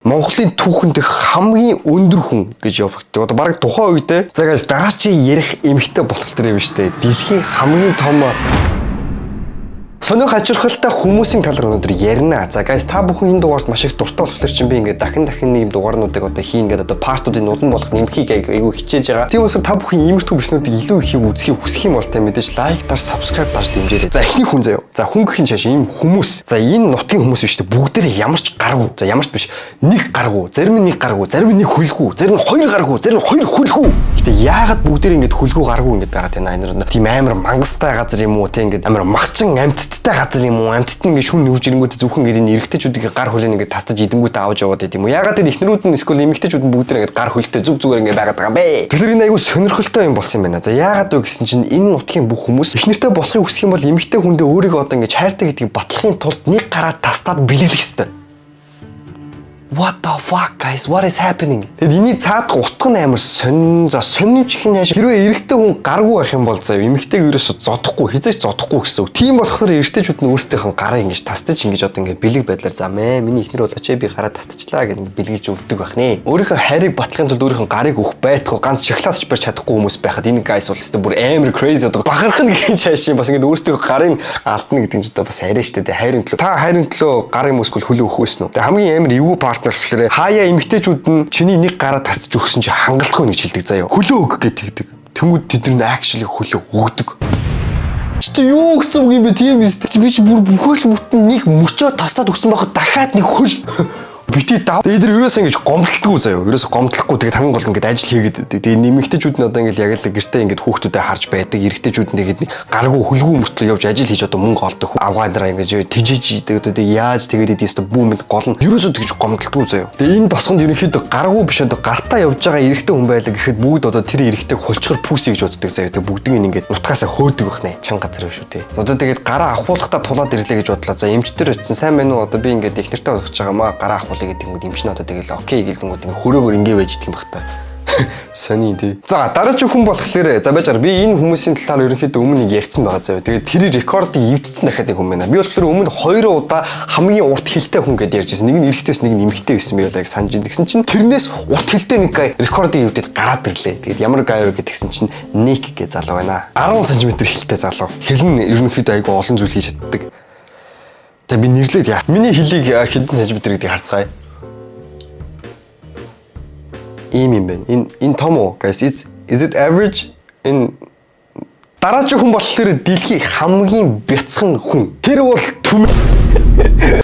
Монголын түүхэн дэх хамгийн өндөр хүн гэж явагддаг. Одоо баг тухайн үедээ за guys, дараачийн ярих эмэгтэй болох тэр юм шүү дээ. Дэлхийн хамгийн том сонирх ачирхалтай хүмүүсийн талаар өнөөдөр ярина. За guys, та бүхэн энэ дугаарт маш их дуртай болохоор чинь би ингээд дахин дахин нэг юм дугаарнуудыг одоо хийн ингээд одоо part уудыг нудан болох нэмхийг айгүй хичээж байгаа. Тийм болохоор та бүхэн иймэрхүү бичлэгнүүдийг илүү их үзхийг хүсэх юм бол та мэдээж like дар, subscribe дарж дэмжээрэй. За, эхний хүн заяа. За, хүн гэх нь чааш ийм хүмүүс. За, энэ нутгийн хүмүүс биш үү? Бүгдээрээ ямар ч гаргүй. За, ямар ч биш. Нэг гаргүй, зарим нь нэг гаргүй, зарим нь нэг хөлгүй, зарим нь хоёр гаргүй, зарим нь хоёр хөлгүй. Гэтэ яагаад бүгдээрээ ингээд хөлгүй гаргүй ингээд байгаад байна? Энэ тийм амар мангастай газар юм уу те, ингээд амар махчин амьтадтай газар юм уу? Амьтад нь ингээд шүн нүрж ирэнгүүтээ зөвхөн ингээд энэ эрэгтэйчүүдийн гар хөлийг ингээд тастаж идэнгүүтээ авч яваад байт юм уу? Яагаад тэр эхнэрүүд нь эсвэл эмэгтэйчүүд нь бүгдээрээ ингээд гар хөлтэй зүг зүгээр ингээд байгаад байгаа юм бэ? Тэгэхээр энэ айгүй сонирхолтой юм болсон юм байна. За, яагаад вэ гэсэн чинь энэ нутгийн бүх хүмүүс эхнэртэй болохыг хүсэх юм бол эмэгтэй хүндээ өөрийгөө одоо ингээд хайртай гэдгийг батлахын тулд нэг гараа тастаад бэлэглэх ёстой. What the fuck, guys, what is happening? Тэгэд энэний цаадах утга нь амар сонин. За, сонин чих нь яаж, хэрвээ эрэгтэй хүн гаргүй байх юм бол заяа, эмэгтэйг ерөөсө зодохгүй, хизээч зодохгүй гэсэн үг. Тийм болохоор эрэгтэйчүүд нь өөрсдийнх нь гараа ингэж тастаж, ингэж одоо ингэж бэлэг байдлаар за мэ миний эхнэр болооч, би гараа тастчихлаа гэдэг бэлгэлж өгдөг байх нэ. Өөрийнхөө хайрыг батлахын тулд өөрийнхөө гарыг өгөх байтугай ганц шоколадч барьж чадахгүй хүмүүс байхад энэ guys бол өстой бүр амар crazy, одоо бахарх нь гэх чааш бас ингэж өөрсдийнхөө гарын алдна гэдэг нь ч одоо бас арай штэ тэ, хайрын төлөө. Та хайрын төлөө гарын мөсгөл хөлөө өгөх байсан уу? Тэгээ хамгийн амар эвгүй part болохоор хаяа эмэгтэйчүүд нь чиний нэг гараа тасч өгсөн чи хангалтгүй нэг хэлдэг заяа. Хөлөө өг гэж тэгдэг. Тэнгүүд тэд нар actually хөлөө өгдөг. Чи юу гэсэн үг юм бэ, тийм биз? Чи би чи бүр бүхэл бүтэн нэг мөчөө тастаад өгсөн байхад дахиад нэг хөл бити дав. Тэгээд тэр ерөөсөө ингэж гомдлтгүй заяа. Ерөөсөө гомдлохгүй, тэгээд хамгийн гол нь ингэж ажил хийгээд байдаг. Тэгээд нэмэгтэйчүүд нь одоо ингэж яг л гэртээ ингэж хүүхдүүдэд харж байдаг. Эрэгтэйчүүд нь тэгээд гаргүй хөлгүй мөртлөө явж ажил хийж одоо мөнгө олдог. Авгаа дараа ингэж тижиж идэг. Одоо тэгээд яаж тэгээд идэв өстө бүүмэд гол нь ерөөсөө тэгж гомдлтгүй заяа. Тэгээд энэ тосгонд ерөнхийдөө гаргүй биш, одоо гартаа явж байгаа эрэгтэй хүн байлаа гэхэд бүгд одоо тэр эрэгтэйг хулчгар pussy гэж боддог заяа. Тэгээд бүгдийг ингэж нутгаасаа хөөдөг байх нэ. Чанга газар шүү дээ. Одоо тэгээд гараа авахуулахдаа тулаад ирлээ гэж бодлоо. За, эмч дээр очсон, сайн байна уу? Одоо би ингээд их нэртэй болгож байгаа маа, гараа авахуулъя гэдэг юм. Эмч нь одоо тэгэл okay гэлэнгүүд ингээд хөрөөгөр ингээ байж идэх юм бах та. Сони тий. За, дараагийн хүн болохоор за байж байгаа. Би энэ хүмүүсийн талаар ерөнхийдөө өмнө нэг ярьсан байгаа заяа. Тэгээд тэр рекордыг эвдсэн дахиад нэг хүн байна. Би болохоор өмнө хоёр удаа хамгийн урт хилтэй хүн гэдээ ярьж байсан. Нэг нь эрэгтэйс, нэг нь эмэгтэй байсан, би бол яг санаж байна. Тэгсэн чинь тэрнээс урт хилтэй нэг guy рекордыг эвдээд гараад ирлээ. Тэгээд ямар guy вэ гэдгсэн чинь Ник гэж залуу байна. 10 см хилтэй залуу. Хил нь ерөнхийдөө айгүй олон зүйл хийж чаддаг. Тэгээ би нэрлээд яа. Миний хилийг хэдэн сантиметр гэдгийг харцгаая. Ийм юм байна. Энэ том уу? Guys, is it average? Энэ дараагийн хүн болохоор дэлхийн хамгийн бяцхан хүн. Тэр бол түмэн.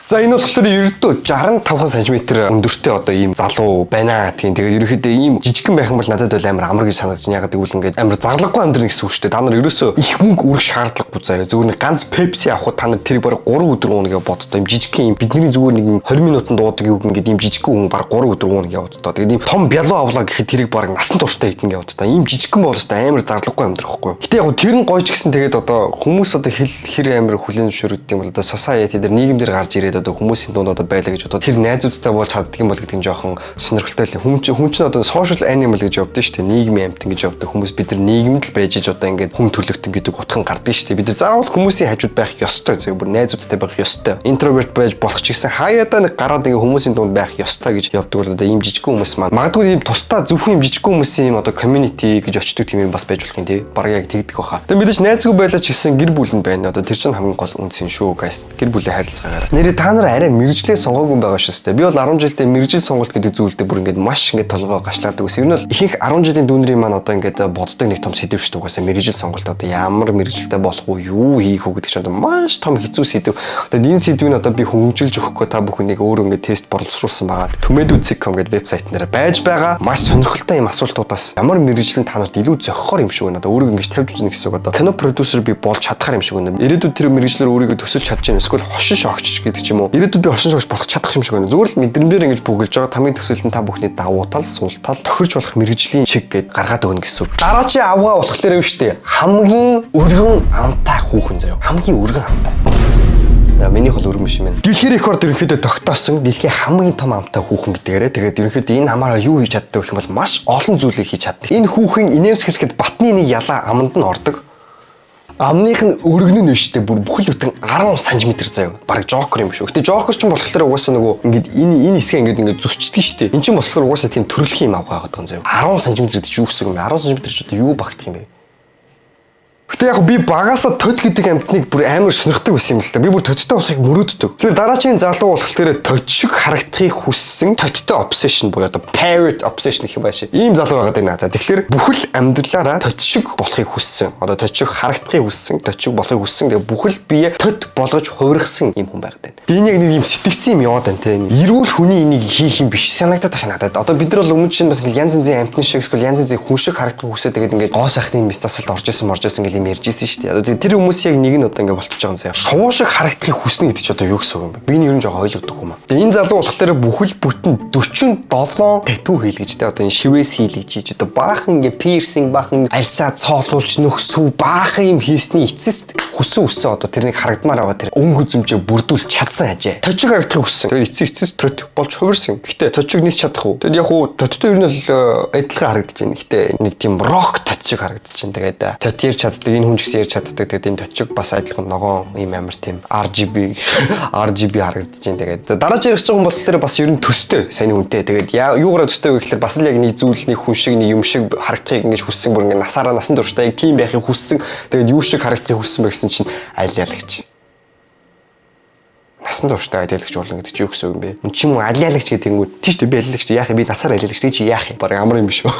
За, энэ болохоор ердөө 65 см өндөртэй одоо ийм залуу байна. Тийм, тэгээд ерөнхийдөө ийм жижигхэн байх юм бол надад бол амар амар гэж санагдаж байна. Яг гэвэл ингээд амар зарлаггүй амьдрна гэсэн үг шүү дээ. Та нар ерөөсөө их мөнгө үрэх шаардлагагүй заяа. Зүгээр нэг ганц Pepsi авахд та нар тэр баг 3 өдөр ууна гэж боддоо. Ийм жижигхэн ийм бидний зүгээр нэг 20 минутанд уудаг юу ингээд ийм жижигхэн хүн баг 3 өдөр ууна гэж боддоо. Тэгээд ийм том бялуу авлаа гэхэд тэрийг баг насан туршдаа идэн гэж боддоо. Ийм жижигхэн бол өстой амар зарлаггүй амьдрах байхгүй. Гэтэ яг тэр нь гойч гэсэн, тэгээд одоо хүмүүс одоо хэл хэр амар хүлээн зөвшөөрдөг юм бол одоо society дээр, нийгэмдэр гарч ирээд одоо хүмүүсийн дунд одоо байлаа гэж бодоод тэр найзуудтай болж чаддаг юм бол гэдэг нь жоохон сонирхолтой л. Хүн чинь одоо social animal гэж явдсан шүү дээ. Нийгмийн амьтан гэж явдаг. Хүмүүс бид нар нийгэмд л байж иж одоо ингээд хүн төлөвтөн гэдэг утга нь гардаг шүү дээ. Бид нар заавал хүмүүсийн хажууд байх ёстой зөө, бүр найзуудтай байх ёстой. Introvert байж болох ч гэсэн хаяадаа нэг гараад ингээд хүмүүсийн дунд байх ёстой гэж явдаг бол одоо ийм жижигхэн хүмүүс маань магадгүй ийм тусдаа зөвхөн ийм жижигхэн хүмүүсийн ийм одоо community гэж очдөг тийм юм бас байж болох юм тий. Бараг яг тэгдэг баха. Тэгээ мэдээж найзгүй байлаа ч гэсэн гэр бүл нь байна. Одоо тэр чинь хамгийн гол үндэс юм шүү, guys. Гэр бүлийн харилцаагаараа. Нэрээ та нар арай мэргэжлээ сонгоогүй байгаа шүү дээ. Би бол 10 жилдээ мэргэжил сонголт гэдэг зүйлдээ бүр ингээд маш ингээд толгой гашлаадаг ус. Ер нь бол ихэнх 10 жилийн дүүнрийн маань одоо ингээд боддог нэг том сэдэв шүү дээ. Угаасаа мэргэжил сонголт, одоо ямар мэргэжилтэй болох уу, юу хийх үү гэдэг чинь одоо маш том хэцүү сэдэв. Одоо энэ сэдвийг нь одоо би хөнгөжлөж өгөхгүй та бүхнийг өөрөө ингээд тест боловсруулсан байгаа. Tumedu.com гэдэг вебсайт нэр байж байгаа. Маш сонирхолтой юм асуултуудаас ямар мэргэжил нь та нарт илүү зохихоор юм шиг байна. Одоо өөрийгөө ингэж тавьж үзнэ гэсэн үг. Одоо кино продюсер би болж чадхаар юм шиг байна. Ирээдүйд тэр мэргэжлээр өөрийгөө төсөлж чадж байна. Эсвэл хошин шогч гэдэг ч юм уу. Ирээдүйд би хошин шогч болох чадах юм шиг байна. Зүгээр л мэдрэмжээр ингэж бүгэлж байгаа тамийн төсөөлөл нь та бүхний давуу тал, сул тал тохирч болох мэргэжлийн чиг гэд гаргаад өгнө гэсэн үг. Дараачийн авгаа болохоор юм штэ. Хамгийн өргөн амтай хүүхэн заяа. Хамгийн өргөн амтай. За, минийх бол өргөн биш юм байна. Дэлхийн рекорд ерөнхийдөө тогтоосон дэлхийн хамгийн том амтай хүүхэн гэдгээрээ, тэгээд ерөнхийдөө энэ амаараа юу хийж чаддаг гэх юм бол маш олон зүйлийг хийж чаддаг. Энэ хүүхэн инээмсэглэхэд батны нэг ялаа аманд нь ордог. Амных нь өргөн нь биш үү? Бүр бүхэл бүтэн 10 см заяа. Бараг Жокер юм шүү. Гэтэ Жокер ч болохоор угаасаа нөгөө ингээд энэ хэсгээ ингээд зүсчдэг шүү дээ. Эн чинь болохоор угаасаа тийм төрөлхийн юм авгаа байгаа юм заяа. 10 см гэдэг чи юу гэсэн юм бэ? 10 см ч одоо юу багтах юм бэ? Гэтэ яг би багасаа тод гэдэг амьтныг бүр амар сонирхдаг байсан юм л та. Би бүр тодтой болохыг мөрөөддөг. Тэгэхээр дараачийн залуу болохоор тод шиг харагдахыг хүссэн тодтой obsession буюу одоо parrot obsession гэх юм байшаа. Ийм залуу байгаад байна. За, тэгэхээр бүхэл амьдралаараа тод шиг болохыг хүссэн. Одоо тод шиг харагдахыг хүссэн, тод шиг болохыг хүссэн. Тэгээ бүхэл бие тод болгож хувиргасан ийм хүн байгаад байна. Тэгээ энэ яг нэг ийм сэтгэгдсэн юм яваад байна те. Эрүүл хүний энийг хийх юм биш санагдаад байх надад. Одоо бид нар бол өмнө чинь бас ингээл янз янзын амьтны шиг эсвэл янз янзын хүн шиг харагдахыг хүсээд, тэгээд ингээд гоо сайхны мэс засалд орж исэн морж исэн гэл юм ярьж исэн шүү дээ. Одоо тэр хүмүүс яг нэг нь одоо ингээд болчихж байгаа юм заяа. Шувуу шиг харагдахыг хүснэ гэдэг чи одоо юу гэсэн үг юм бэ? Би энэ ер нь жоохон ойлгодог юм аа. Тэгээ энэ залуу болохоор бүхэл бүтэн 47 tattoo хийлгэж те, одоо энэ шивээс хийлгэж хийж, одоо баахан ингээд piercing, баахан альсаа цоолуулж нөхсүү, баахан юм хийсний эцэст хүссэн үссэн одоо тэрнийг харагдмаар байгаа тэр өнгө үзэмжээ бүрдүүлж чадсан ажээ. Тод шиг харагдахыг хүссэн. Тэгээд эцэс тод болж хувирсан. Гэхдээ тод шиг нисч чадах уу? Тэгээд яг уу тодтой ер нь бол адилхан харагдаж байна. Гэхдээ нэг тийм рок тод шиг харагдаж байна. Тэгээд тод ярьж чаддаг, энэ хүн ч гэсэн ярьж чаддаг. Тэгээд энэ тод шиг бас адилхан ногоон ийм амар тийм RGB харагдаж байна. Тэгээд за, дараач ярих байгаа хүн болохоор бас ер нь төстэй саяны хүнтэй. Тэгээд юугаараа төстэй вэ гэхээр бас л яг нэг зүйл, нэг хүн шиг, нэг юм шиг харагдахыг ингэж хүссэн, бүр ингэ насаараа насан туршдаа яг тийм байхыг хүссэн. Тэгээд юу шиг харагдахыг хүссэн бэ гэсэн чинь аль ялагч, насан туршдаа алиалагч болно гэдэг чи юу гэсэн үг юм бэ? Чи мөн алиалагч гэдэг юм уу? Тийш үү, би алиалагч, яах юм, би насаар алиалагч, тэг чи яах юм? Бараг амар юм биш үү?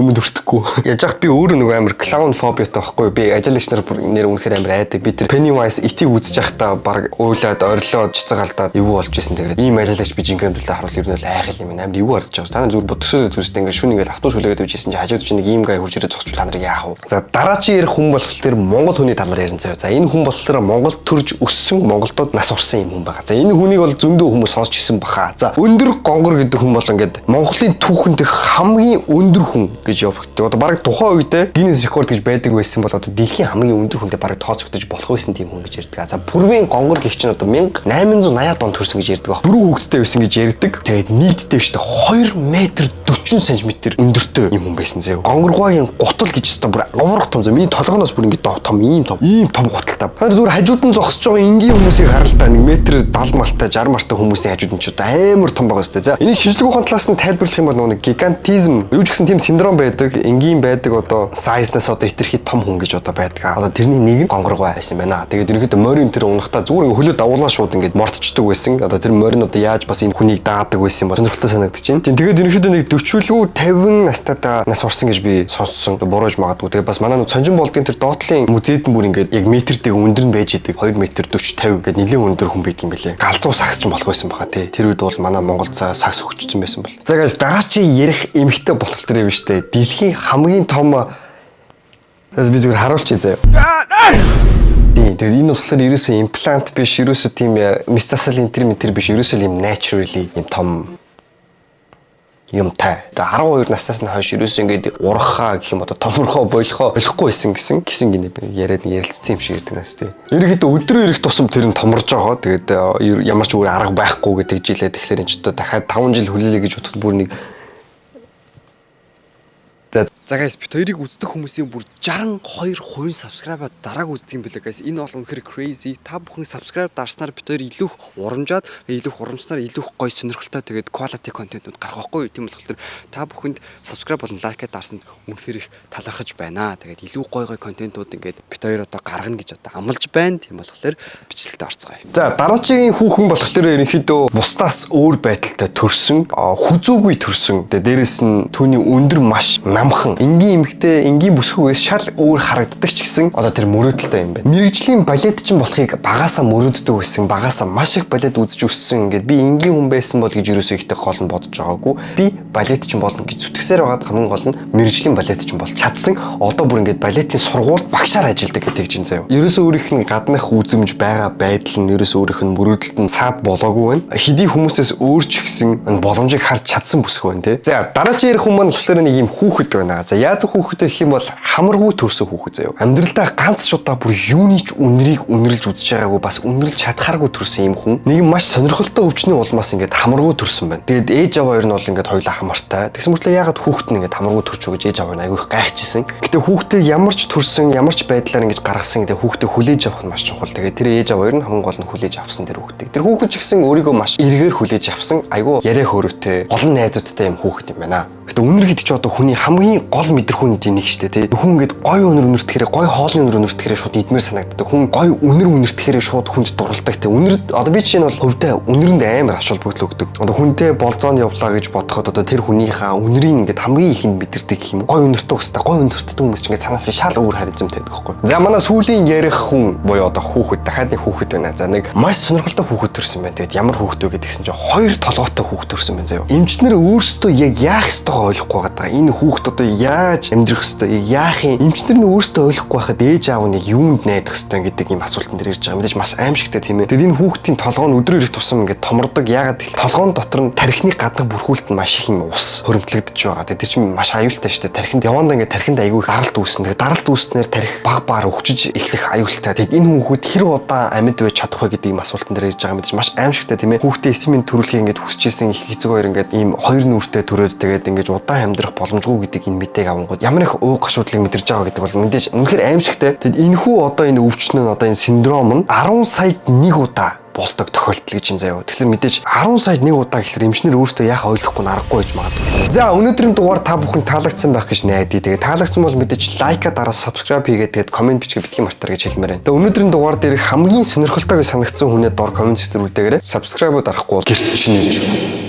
Юмд өртөхгүй. Яаж яхад би өөрөө нөгөө амар clown phobia тай байхгүй юу? Би алиалагч нар бүр нэр үнэхээр амар айдаг. Би тэр Pennywise It-ийг үзэж байхдаа бараг уйлаад орилоод цэцэг алдаад эвгүй болж исэн. Тэгээд ийм алиалагч би жинхэнэ амьдралаар харуул ер нь бол айхал юм амар эвгүй харагдаж байгаа. Та нар зүгээр бодгсоо зүстэй ингээд шүн ингээд автобус хүлээгээд явж исэн чи хажууд чи нэг ийм guy хурж ирээд зогсчул та нарыг яах вэ? За, дараачийн ярих хүн болохоор тэр Монгол хүний талаар ярина заяа. За, энэ хүн болохоор Монгол төрж өссөн, Монголдод нас орсон юм хүн байгаа. За, энэ хүнийг бол зөндөө хүмүүс сонсч ирсэн баха. За, Өндөр Гонгор гэдэг хүн бол ингээд Монголын түүхэнд хамгийн өндөр хүн гэж явагддаг. Одоо бараг тухайн үедээ Guinness Record гэж байдаг байсан бол одоо дэлхийн хамгийн өндөр хүнтэй бараг тооцогдож болох байсан тийм хүн гэж ярьдаг. За, Пүрвийн Гонгор гэх чинь одоо 1880-ад онд төрсөн гэж ярьдаг баг. Дөрвөн хүүхэдтэй байсан гэж ярьдаг. Тэгээд нийтдээ шүү дээ 2 м 40 см өндөртэй юм хүн байсан заяа. Гонгоргойн гутал гэж өстой бүр аврах том зөө. Миний толгоноос бүр ингэ том, ийм том, ийм том гуталтай. Та нар зүгээр хажууд нь зогсож байгаа энгийн хүмүүсийг харал та, 1 м 70 малтай, 60 мартай хүмүүсийн хажууд нь ч одоо амар том байгаа өстэй. За, энийг шинжлэх ухааны талаас нь тайлбарлах юм бол нөгөө нэг гигантизм юу ч гэсэн тийм синдром байдаг. Энгийн байдаг одоо size наас одоо хэтэрхий том хүн гэж одоо байдаг. Одоо тэрний нэг нь Гонгоргой байсан байна. Тэгээд ерөнхийдөө морин тэр унахтаа зүгээр ингэ хөлөө давуулаа шууд ингээд мортчдөг байсан. Одоо тэр морин одоо яаж бас энэ хүнийг даадаг байсан бол сонирхолтой санагдаж байна. Тийм, тэгээд ерөнхийдөө нэг 40 лүү 50 настайдаа нас орсон гэж би сонссон. Бурууж магадгүй. Тэгээд бас манай нэг Цонжин болдгийн тэр доотлын музейд нь бүр ингээд яг метртэйг өндөр нь байж идэг. 2 м 40 50 гэдэг нэлээд өндөр хүн байдаг юм билээ. Галзуу сагс ч болох байсан баха тий. Тэр үед бол манай Монгол цаа сагс хөгжсөн байсан бол. За guys, дараачийн ярих эмэгтэй болох тэр юм штэ. Дэлхийн хамгийн том. Би зүгээр харуулчих заяа. Тийм. Тэгээд энэ болохоор ерөөсөө имплант биш, ерөөсөө тийм мэс засал энэ төр мэтэр биш, ерөөсөө юм naturally юм том юмтай. Тэгээ 12 наснаас нь хойш ерөөсөө ингээд урахаа гэх юм одоо томорхоо болохоо болохгүй байсан гэсэн гинэ яриад ярилцсан юм шиг ярьдаг нас тий. Ерөнхийдөө өдрөө ирэх тусам тэр нь томорж байгаа. Тэгээд ямар ч өөр арга байхгүй гэдэг жилээ. Тэгэхээр энэ ч одоо дахиад 5 жил хүлээлээ гэж бодоход бүр нэг. За guys, бид хоёрыг үздэг хүмүүсийн бүр 62% subscribe дарааг үздэг юм билээ, guys. Энэ бол үнэхээр crazy. Та бүхэн subscribe дарснаар бид хоёр илүү их урамжаад, илүү их урамжснаар илүү их гоё сонирхолтой, тэгээд quality content-ууд гарах байхгүй юу? Тийм болохоор та бүхэнд subscribe болон like дарсанд үнэхээр их талархаж байна. Тэгээд илүү гоё гоё контентууд ингээд бид хоёр одоо гаргана гэж одоо амлаж байна. Тийм болохоор бичлэгтээ орцгоё. За, дараагийн хүүхэн болохоор ерөнхийдөө бусдаас өөр байдалтай төрсөн, хүзүүгүй төрсөн. Тэгээд дээрэс нь түүний өндөр маш намхан, энгийн эмэгтэй, энгийн бүсгүйгээс шал өөр харагддаг ч гэсэн одоо тэр мөрөөдөлтэй юм байна. Мэргэжлийн балетчин болохыг багасаа мөрөөддөг байсан. Багасаа маш их балет үзэж өссөн. Ингээд би энгийн хүн байсан бол гэж ерөөсөө ихтэй гол нь бодож байгаагүй. Би балетчин болно гэж зүтгэсээр байгаад хамгийн гол нь мэргэжлийн балетчин болж чадсан. Одоо бүр ингээд балетын сургуульд багшаар ажилладаг гэдэг чинь заяа. Ерөөсөө өөрийнх нь гаднах үзэмж, байгаа байдал нь ерөөсөө өөрийнх нь мөрөөдөлд нь саад болоогүй байна. Хэдий хүмүүсээс өөр ч гэсэн энэ боломжийг харж чадсан бүсгүй байна те. За, дараагийн ярих хүн маань болохоор нэг юм хүүхэд байна. За, яадаг хүүхэд гэх юм бол хамаргүй төрсөн хүүхэд заяа. Амьдралдаа ганц ч удаа бүр юуны ч үнэрийг үнэрлж үзэж байгаагүй, бас үнэрлж чадхааргүй төрсөн юм хүн. Нэг маш сонирхолтой өвчний улмаас ингээд хамаргүй төрсөн байна. Тэгээд ээж аваа хоёр нь бол ингээд хоёулаа хамартай. Тэгсэн мөртлөө яагаад хүүхэд нь ингээд хамаргүй төрч үү гэж ээж аваа нь айгүй их гайхчихсан. Гэтэ хүүхдээ ямар ч төрсөн, ямар ч байдлаар ингэж гаргасан гэдэг хүүхдээ хүлээж авах нь маш чухал. Тэгээд тэр ээж аваа хоёр нь хамгийн гол нь хүлээж авсан тэр хүүхдийг. Тэр хүүхэд ч гэсэн өөрийгөө маш эргээр хүлээж авсан. Айгүй яриа хөөрөөтэй, олон найзуудтай юм хүүхэд юм байна. Гэтэ үнэр гэдэг чи одоо хүний хамгийн гол мэдрэхүйнүүдийн нэг шүү дээ, тий. Хүн ингээд гоё үнэр үнэртэхээр, гоё хоолны үнэр үнэртэхээр шууд идмээр санагддаг. Хүн гоё үнэр үнэртэхээр шууд хүнд дурладаг, тий. Үнэр одоо би жишээ нь бол хувьдаа үнэрэнд амар ач холбогдол өгдөг. Одоо хүнтэй болзоонд явлаа гэж бодоход одоо тэр хүнийхээ үнэрийг ингээд хамгийн ихэнд мэдэрдэг гэх юм. Гоё үнэртэй устай, гоё үнэртэй хүмүүс ч ингээд цаанаас шал өөр харизмтай байдаг байхгүй. За, манай сүүлийн ярих хүн буюу одоо хүүхэд, дахиад нэг хүүхэд байна. За, нэг маш сонирхолтой хүүхэд төрсэн байна. Тэгээд ямар хүүхэд вэ гэдгийгсэн чинь хоёр толгойтой хүүхэд төрсэн байна заяа. Эмчнэр өөрсдөө яг яах ёстойгоо ойлгохгүй байгаа. Энэ хүүхэд одоо яаж амьдрах ёстой, яах юм? Эмчнэр нь өөрсдөө ойлгохгүй байхад ээж аав нь юунд найдах ёстой гэдэг ийм асуултан дээр ирж байгаа. Мэдээж маш аимшигтай, тийм ээ. Тэгээд энэ хүүхдийн толгой нь өдрөө ирэх тусам ингээд томордог. Яагаад гэвэл толгоон дотор нь тархины гаднах бүрхүүлэлт нь маш их юм ус хуримтлагдаж байгаа. Тэгээд тэр чинь маш аюултай шүү дээ. Тархинд явандаа ингээд тархинд айгүй их даралт үүснэ. Тэгээд даралт үүснээр тархи баг багаар өвчиж эхлэх аюултай. Тэгээд энэ хүүхэд хэр удаан амьд байж чадах вэ гэдэг ийм асуултан дээр ирж байгаа. Мэдээж маш аимшигтай, тийм ээ. Хүүхдээ эсэм минь төрүүлэхийг ингээд хүсэж исэн их эцэг хоёр ингээд ийм хоёр нүүртэй төрөөд, тэгээд ингээд удаан амьдрах боломжгүй гэдэг энэ мэдээг авангууд ямар их ууг гашуудлыг мэдэрж байгаа гэдэг бол мэдээж үнэхээр аимшигтай. Тэгэд энэ хүү одоо энэ өвчин нь, одоо энэ синдром нь 10 саяд нэг удаа болдог тохиолдол гэж энэ заяа. Тэгэхээр мэдээж 10 саяд нэг удаа гэхэлэр эмчнэр өөрсдөө яах ойлгохгүй аргагүй байж магадгүй. За, өнөөдрийн дугаар та бүхэн таалагдсан байх гэж найдаа. Тэгээ таалагдсан бол мэдээж like аа дараа subscribe хийгээд, тэгээд comment бичгээ битгий мартаар гэж хэлмээр байна. Тэгээ өнөөдрийн дугаар дээр хамгийн сонирхолтой гэж санагдсан хүнээ дор comment хэсгээр үлдээгээрэй. Subscribe дарахгүй бол гэрт шинээрээ шүү.